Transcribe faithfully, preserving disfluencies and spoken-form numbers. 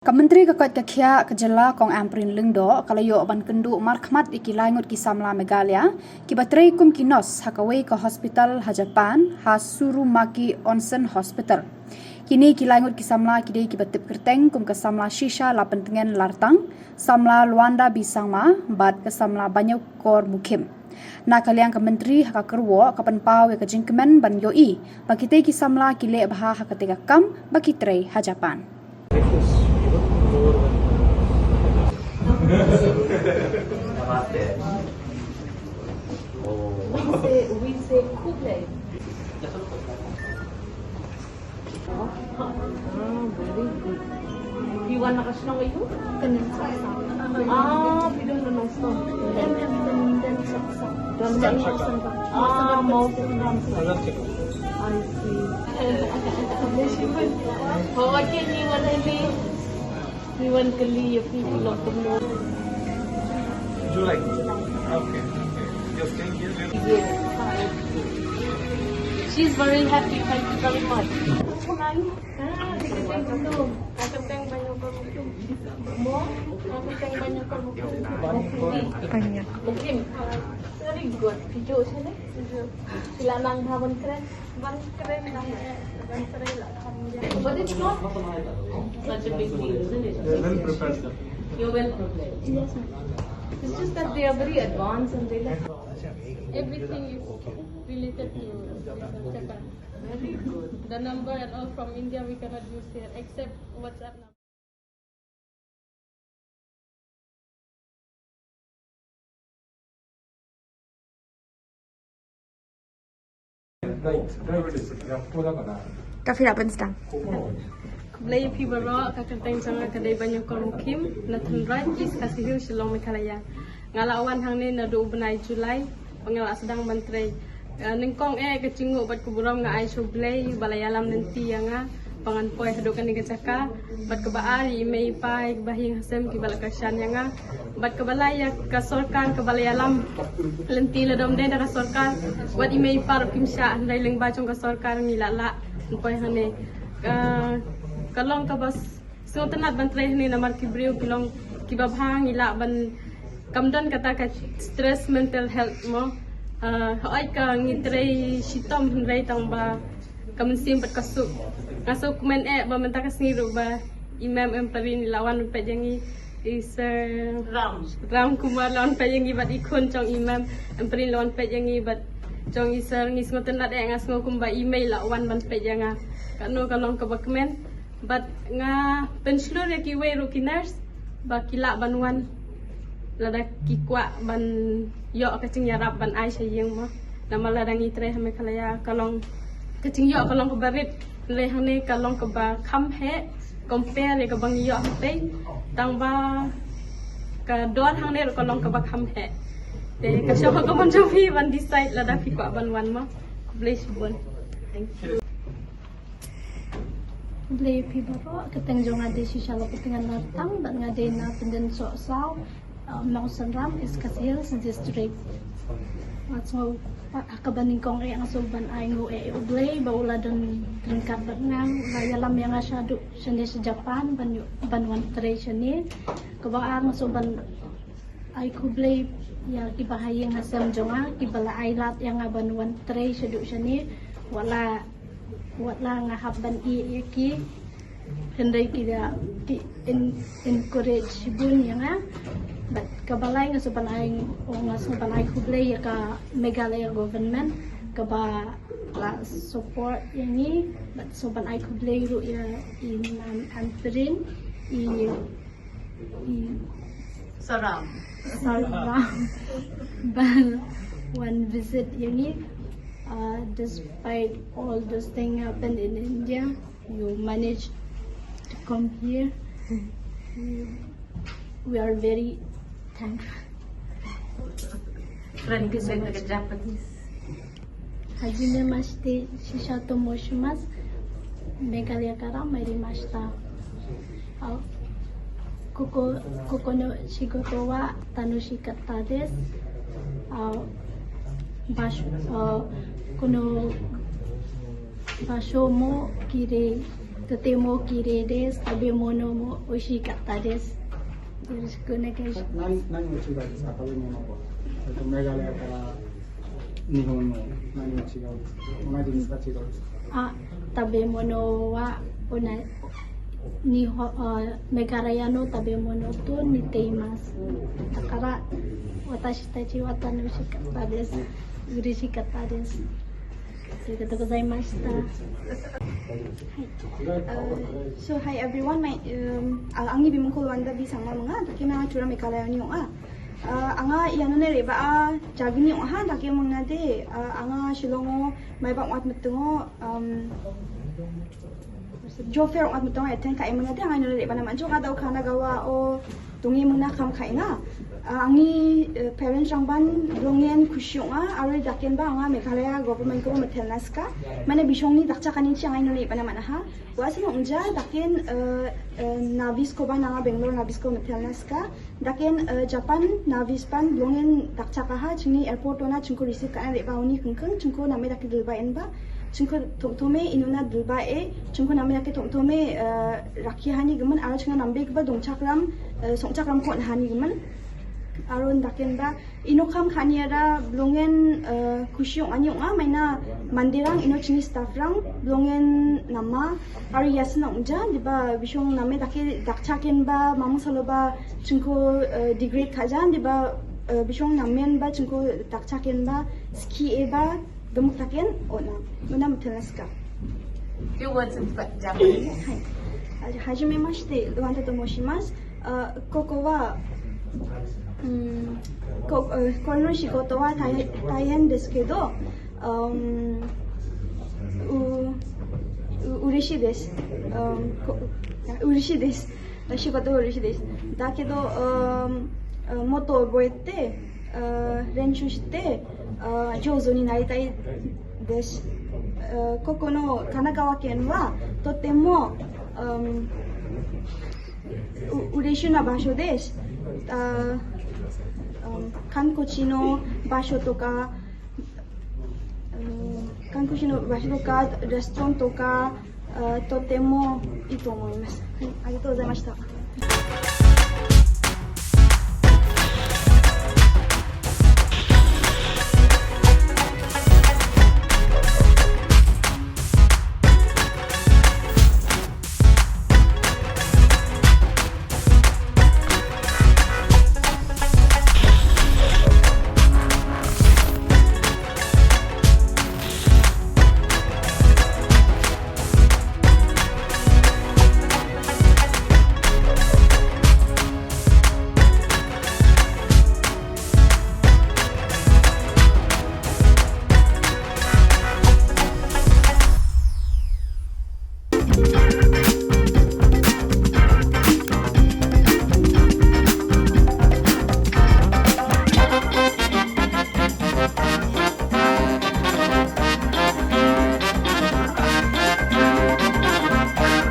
Ka Myntri ka koit ka khiah ka jylla Kong Ampareen Lyngdoh ka la ïoh ban kynduh markhmat ïa ki lai ngut ki samla Meghalaya kiba trei kum ki nurse ha kawei ka hospital ha Japan, ha Surumaki Onsen Hospital. Kine ki lai ngut ki samla ki dei kiba tip kyrteng kum ka samla Shisha Lapyntngen Lartang, samla Luanda B Sangma bad ka samla Baniawkor Mukhim. Na ka liang ka Myntri ha ka kyrwoh ka pynpaw ïa ka jingkmen ban ïohi ba kitei ki samla ki leh bha ha katei ka kam ba ki trei ha Japan. We say, we say Kublai. Ah, very good. Phi wan na ka shnong aïu? Pyndensohsaw. Ah, phi don na Nongstoiñ. Em, em, Pyndensohsaw. Don na Mawsynram. Ah, Mawsynram. I see. Ho, okay, ni wan ni. Ni wan kylli ïa phi, phi long kumno. July. Okay, okay. You're staying here? Yes. She's very happy. Thank you very much. Ah, di kyrteng kumno? Ka kyrteng Baniawkor Mukhim. Mo? Ka kyrteng Baniawkor Mukhim. Mukhim. Mukhim. Very good. Phi juh shane? Phi la nang bha ban kren? Ban kren nang, ban kren la kham ïa. But it's not such a big deal, isn't it? They're well prepared, sir. You're well prepared. Yes, ma'am. It's just that they are very advanced and they like everything is related to Japan. Very good. The number and all from India we cannot use here except WhatsApp number. Ka phi lah pynsdang. Khublei phi baroh, ka kyrteng jong nga ka dei Baniawkor Mukhim, na Thenroj, East Khasi Hills, Shillong, Meghalaya. Nga la wan hangne naduh u bnai July ba nga la sdang ban trei. Eh, nyngkong eh ka jingnguh bad ka burom nga ai sha U Blei ba la ïalam lynti ïa nga ba ngan poi haduh kane ka jaka, bad kaba ar ïa i mei i pa, ïa kiba ha ïing ha sem kiba la kyrshan ïa nga, bad kaba lai ïa ka sorkar kaba la ïalam lynti. Lada ym dei da ka sorkar, wat i mei i pa ruh kim shah, hynrei lyngba jong ka sorkar ngi la lah ban poi hangne. Ka, ka long kaba s- sngewtynnat ban trei hangne namar ki briew ki long kiba bha, ngi lah ban, kam don kata ka stress, mental health mo. Ah, hooid ka ngi trei shitom hynrei tang ba ka mynsiem pat ka suk. Nga sngewkmen eh ba mynta ka sngi ruh ba i Mem Ampareen i la wan peit ïa ngi, i Sir Ram. Ram Kumar la wan peit ïa ngi bad i khun jong i Mem Ampareen la wan peit ïa ngi bad jong i Sir, ngi sngewtynnat eh, nga sngew kumba i mei la wan ban peit ïa nga. Kano ka long kaba kmen. Bad nga pynshlur ïa kiwei ruh ki nurse ba ki lah ban wan lada ki kwah ban ïoh ka jingïarap ban ai sha ïing mo. Namar lada ngi trei ha Meghalaya ka long ka jingïoh ka long kaba rit, hynrei hangne ka long kaba kham heh compare ïa kaba ngi ïoh hangtei, tang ba ka dor hangne ruh ka long kaba kham heh. Te ka shong ha ka mon jong phi ban decide lada phi kwah ban wan mo. Khublei shibun. Thank you. Khublei phi baroh, ka kyrteng jong nga dei Shisha Lapyntngen Lartang, bad nga dei na Pyndensohsaw, uh, Mawsynram, East Khasi Hills District. Nga sngew pat ha kaba nyngkong eh nga sngew ban ai nguh eh ïa U Blei ba u la don ryngkat bad nga, u la ïalam ïa nga shaduh shane sha Japan ban ïoh, ban wan trei shane. Kaba ar nga sngew ban ai khublei ïa kiba ha ïing ha sem jong nga kiba la ai lad ïa nga ban wan trei shaduh shane. Wat la, wat la nga hap ban ïeh ïa ki, hynrei ki da, ki en-, encourage shibun ïa nga. Bad kaba lai nga sngew ban ai, nga sngew ban ai khublei ïa ka Meghalaya government kaba la support ïa ngi. Bad sngew ban ai khublei ruh ïa i Ma'am Ampareen, i i Sir Ram. Sir Ram ba wan visit ïa ngi. Uh, despite all those things happen in India, you managed to come here. We are very thankful. Thank you so much. Hajime mashite, Shisha to moshimasu. Meghalaya kara mairi mashita. Ah, koko, koko no shigoto wa tanoshi katta desu. Ah, basho, ah, kono basho mo kirei とても綺麗です。食べ物も美味しかったです。よろしくお願いします。 何、何を違うんですか、食べ物は。えっと、メガネから日本の何が違うんですか？同じですか、違うんですか？ あ、食べ物は同じ、日本、あ、メガラヤの食べ物と似ています。だから、私たちは楽しかったです。嬉しかったです。ありがとうございました。 Uh, so hi everyone, my um, uh, ang ngi Bimungkol Wanda Bisangma manga, dake ma tura Meghalaya ni ong a. Uh, anga iano ne reba a jagni ong ha, dake manga de, uh, anga Shillong o, mai bak wat metungo, um, Jofair wat metungo, eten ka emanga de, anga iano ne reba na manjo ka dau kana gawa o, tungi muna kam ka inga. Uh, angi uh, parents rang ban blongen kusyong a, ari daken ba anga Meghalaya government ko metel naska. Mana bishong ni dakcha kanin chi anga iano ne reba na mana ha. Wa sino ungja daken uh, uh, navis ko ba nanga Bangalore navis ko metel naska. Daken uh, Japan navis pan blongen dakcha kaha chingni airport ona chingko receive kana reba oni kengkeng chingko name dake dilba en ba. Chingko thom thome inuna dilba e chingko name dake thom thome uh, rakhi hani gemen aro chinga nambe ba dong chakram uh, song chakram ko hani gemen. Aro daken ba ino kam khani ara blongen uh, kusyong ani ong a maina mandirang ino chini staff rang blongen nama ari yasna ungja diba bishong name dake dakcha ken ba mamung salo ba chingko uh, degrade khajan diba uh, bishong namen ba chingko dakcha ken ba ski e ba gemuk taken ona muna metel naska. Few words in Japanese. Hajime mashite, wanta to moshimasu. Uh, koko wa um, ko, uh, kono shigoto wa taihen desu kedo um, u, u, ureshi desu. Um, ko, ureshi desu. Shigoto ureshi desu. Dakedo um, uh, moto oboete uh, renshu shite uh, jouzo ni naritai desu. Uh, koko no Kanagawa ken wa totemo um, u, ureshi na basho desu. Uh, um, kankochi no basho toka, uh, kankochi no basho toka, restaurant toka, uh, totemo i to omoimasu. Arigatou gozaimashita.